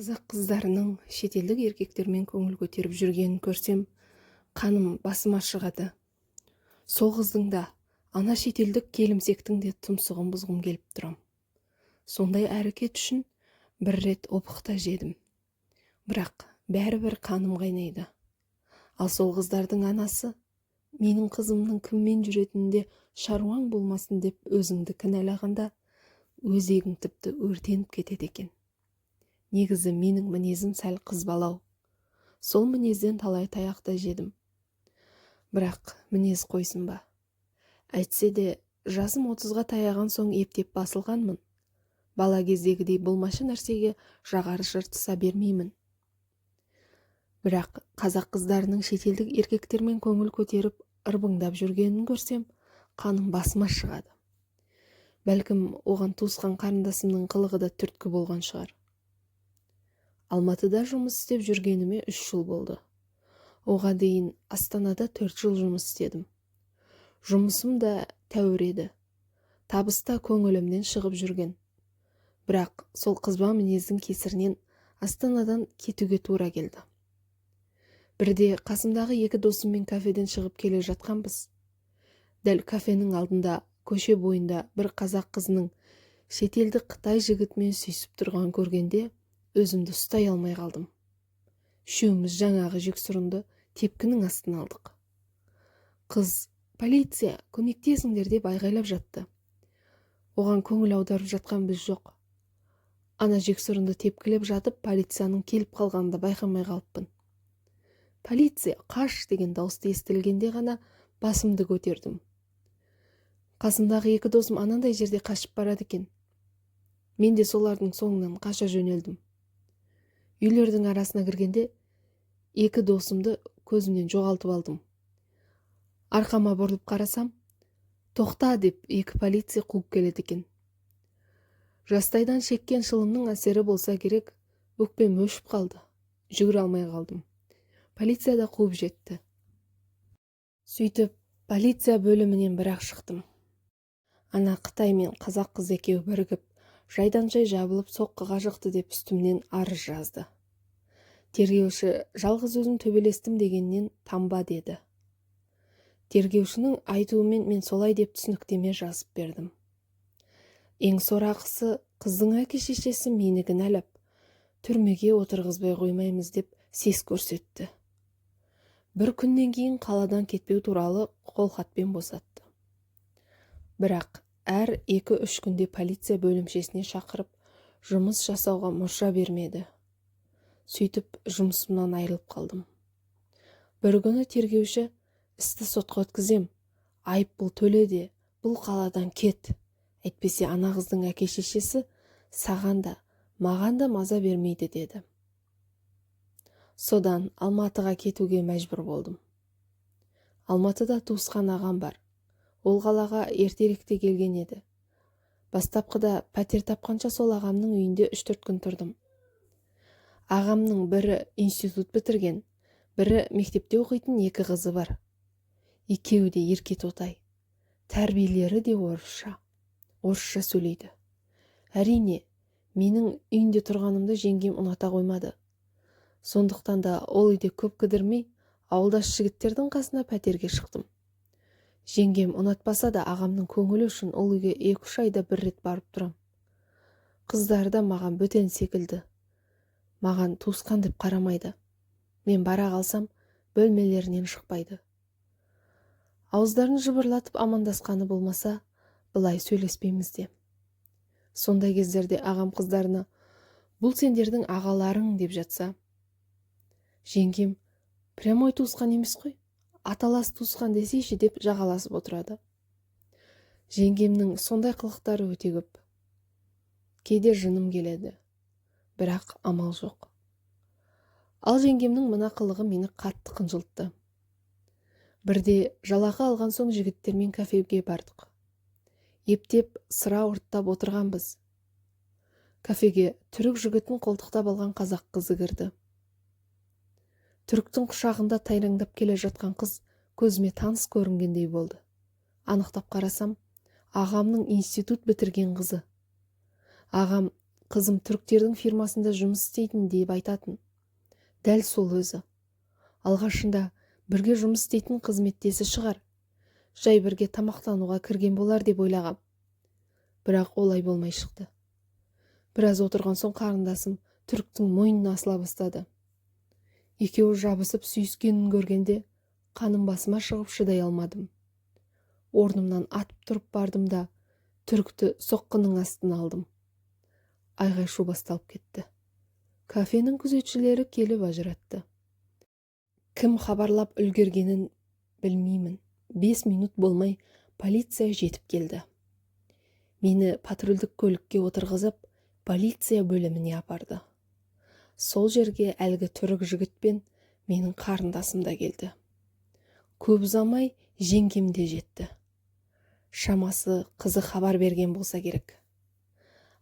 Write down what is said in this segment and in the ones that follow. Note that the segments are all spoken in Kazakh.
Қазақ қыздарының шетелдік еркектермен көңіл көтеріп жүргенін көрсем, қаным басыма шығады. Сол қыздың да, ана шетелдік келімсектің де тұмсығын бұзғым келіп тұрам. Сондай әрекет үшін бір рет опық та жедім. Бірақ бәрібір қаным қайнайды. Ал сол қыздардың анасы менің қызымның кіммен жүретінінде шаруаң болмасын деп өзіңді кінәлағанда, өзегің тіпті өртеніп кетеді екен. Негізі менің мінезім сәл қызбалау. Сол мінезден талай таяқ та жедім. Бірақ мінез қойсын ба? Әйтсе де, жасым 30-ға таяған соң ептеп басылғанмын. Бала кездегідей болмашы нәрсеге жағар жыртыса бермеймін. Бірақ қазақ қыздарының шетелдік еркектермен көңіл көтеріп, ырбыңдап жүргенін көрсем, қаным басыма шығады. Бәлкім, оған туысқан қарындасымның қылығы да түрткі болған шығар. Алматыда жұмыс істеп жүргеніме 3 жыл болды. Оған дейін Астанада 4 жыл жұмыс істедім. Жұмысым да тәуір еді. Табыс та көңілімнен шығып жүрген. Бірақ сол қызба мінездің кесірінен Астанадан кетуге тура келді. Бірде қасымдағы екі досыммен кафеден шығып келе жатқанбыз. Дәл кафенің алдында, көше бойында бір қазақ қызының шетелдік қытай жігітімен сүйісіп тұрғанын көргенде, өзімді ұстай алмай қалдым. Үшеуміз жаңағы жексұрынды тепкінің астына алдық. Қыз «Полиция, көмектесіңдер!» деп айғайлап жатты. Оған көңіл аударып жатқан біз жоқ. Ана жексұрынды тепкілеп жатып, полицияның келіп қалғанын да байқамай қалыппын. «Полиция, қаш!» деген дауысты естілгенде ғана басымды көтердім. Қасымдағы екі досым анандай жерде қашып барады екен. Мен де солардың соңынан қаша жөнелдім. Үйлердің арасына кіргенде екі досымды көзімнен жоғалтып алдым. Арқама бұрылып қарасам, «Тоқта!» деп екі полиция қуып келеді екен. Жастайдан шеккен шылымның әсері болса керек, өкпем өшіп қалды, жүгіре алмай қалдым. Полиция да қуып жетті. Сөйтіп, полиция бөлімінен бірақ шықтым. Ана қытай мен қазақ қыз екеуі бірігіп, жайдан-жай жабылып соққыға жықты деп үстімнен арыз жазды. Тергеуші жалғыз өзім төбелестім дегеннен танба деді. Тергеушінің айтуымен мен солай деп түсініктеме жазып бердім. Ең сорақысы, қыздың әке-шешесі мені кінәлап, түрмеге отырғызбай қоймаймыз деп сес көрсетті. Бір күннен кейін қаладан кетпеу туралы қолхатпен босатты. Бірақ әр 2-3 күнде полиция бөлімшесіне шақырып, жұмыс жасауға мұрша бермеді. Сөйтіп, жұмысымнан айырылып қалдым. Бір күні тергеуші: «Істі сотқа өткізем, айыппұл төле де, бұл қаладан кет, әйтпесе ана қыздың әке-шешесі саған да, маған да маза бермейді», – деді. Содан Алматыға кетуге мәжбүр болдым. Алматыда туысқан ағам бар. Ол қалаға ертеректе келген еді. Бастапқыда пәтер тапқанша сол ағамның үйінде 3-4 күн тұрдым. Ағамның бірі институт бітірген, бірі мектепте оқитын екі қызы бар. Екеуі де ерке тотай. Тәрбиелері де орысша. Орысша сөйлейді. Әрине, менің үйінде тұрғанымды жеңгем ұната қоймады. Сондықтан да ол үйде көп кідірмей, ауылдас жігіттердің қасына пәтерге шықтым. Жеңгем ұнатпаса да, ағамның көңілі үшін ол үйге 2-3 айда бір рет барып тұрам. Қыздары да маған бөтен секілді. Маған туысқан деп қарамайды. Мен бара қалсам, бөлмелерінен шықпайды. Ауыздарын жыбырлатып амандасқаны болмаса, былай сөйлеспейміз де. Сондай кездерде ағам қыздарына «Бұл сендердің ағаларың» деп жатса, жеңгем «Прямой туысқан емес қой, аталас туысқан десейші» деп жағаласып отырады. Жеңгемнің сондай қылықтары өте көп. Кейде жыным келеді, бірақ амал жоқ. Ал жеңгемнің мына қылығы мені қатты қынжылтты. Бірде жалақы алған соң жігіттермен кафеге бардық. Ептеп сыра ұрттап отырғанбыз. Кафеге түрік жігітін қолтықтап алған қазақ қызы кірді. Түріктің құшағында тайраңдап келе жатқан қыз көзіме таныс көрінгендей болды. Анықтап қарасам, ағамның институт бітірген қызы. Ағам қызым түріктердің фирмасында жұмыс істейтін деп айтатын. Дәл сол өзі. Алғашында бірге жұмыс істейтін қызметтесі шығар, жай бірге тамақтануға кірген болар деп ойлағам. Бірақ олай болмай шықты. Біраз отырған соң қарындасым түріктің мойнына асыла бастады. Екеуі жабысып сүйіскенін көргенде қаным басыма шығып шыдай алмадым. Орнымнан атып тұрып бардым да түрікті соққының астына алдым. Айғай-шу басталып кетті. Кафенің күзетшілері келіп ажыратты. Кім хабарлап үлгергенін білмеймін. 5 минут болмай полиция жетіп келді. Мені патрульдік көлікке отырғызып, полиция бөліміне апарды. Сол жерге әлгі түрік жігіт пен менің қарындасым да келді. Көп ұзамай жеңгем де жетті. Шамасы қызы хабар берген болса керек.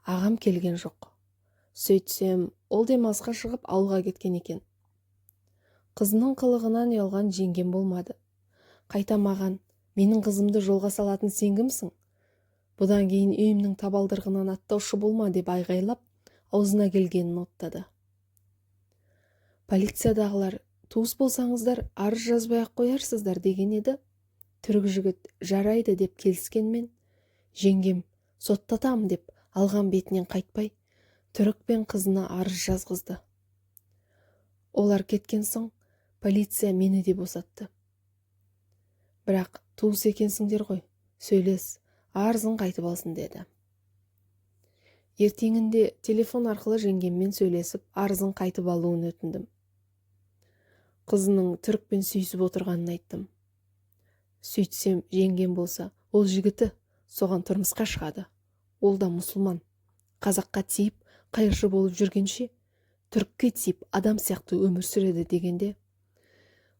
Ағам келген жоқ. Сөйтсем, ол демалысқа шығып ауылға кеткен екен. Қызының қылығынан ұялған жеңгем болмады. Қайта маған, менің қызымды жолға салатын сен кімсің? Бұдан кейін үйімнің табалдырығынан аттаушы болма деп айғайлап, аузына келгенін оттады. Полициядағылар, туыс болсаңыздар, арыз жазбай-ақ қоярсыздар деген еді. Түрік жігіт жарайды деп келіскенмен, жеңгем соттатам деп алған бетінен қайтпай, түрік пен қызына арыз жазғызды. Олар кеткен соң полиция мені де босатты. Бірақ туыс екенсіңдер ғой, сөйлес, арызын қайтып алсын деді. Ертеңінде телефон арқылы жеңгеммен сөйлесіп, арызын қайтып алуын өтіндім. Қызының түрікпен сүйісіп отырғанын айттым. Сөйтсем, жеңгем болса, ол жігіті соған тұрмысқа шығады. Ол да мұсылман. Қазаққа тиіп, қайыршы болып жүргенше, түрікке тиіп, адам сияқты өмір сүреді дегенде,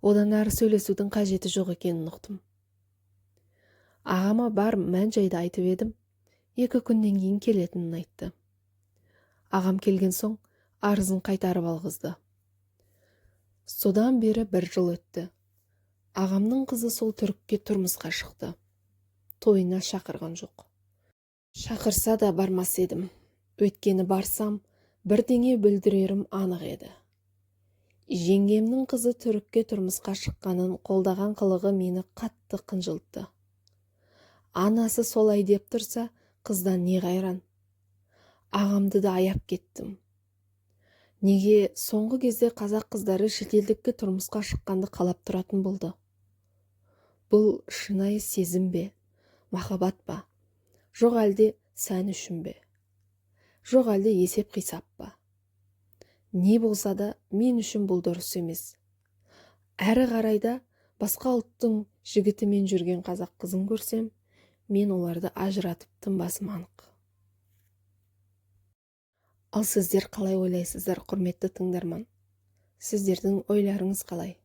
одан әрі сөйлесудің қажеті жоқ екенін ұқтым. Ағама бар мән-жайды айтып едім, 2 күннен кейін келетінін айтты. Ағам келген соң арызын қайтарып алғызды. Содан бері 1 жыл өтті. Ағамның қызы сол түрікке тұрмысқа шықты. Тойына шақырған жоқ. Шақырса да бармас едім. Өйткені барсам, бірдеңе бүлдірерім анық еді. Жеңгемнің қызы түрікке тұрмысқа шыққанын қолдаған қылығы мені қатты қынжылтты. Анасы солай деп тұрса, қыздан не қайран? Ағамды да аяп кеттім. Неге соңғы кезде қазақ қыздары шетелдікке тұрмысқа шыққанды қалап тұратын болды? Бұл шынайы сезім бе, махаббат па? Жоқ әлде сән үшін бе? Жоқ әлде есеп қисап па? Не болса да мен үшін бұл дұрыс емес. Әрі қарай да басқа ұлттың жігітімен жүрген қазақ қызын көрсем, мен оларды ажыратып тынбасым анық. Ал сіздер қалай ойлайсыздар, құрметті тыңдарман? Сіздердің ойларыңыз қалай?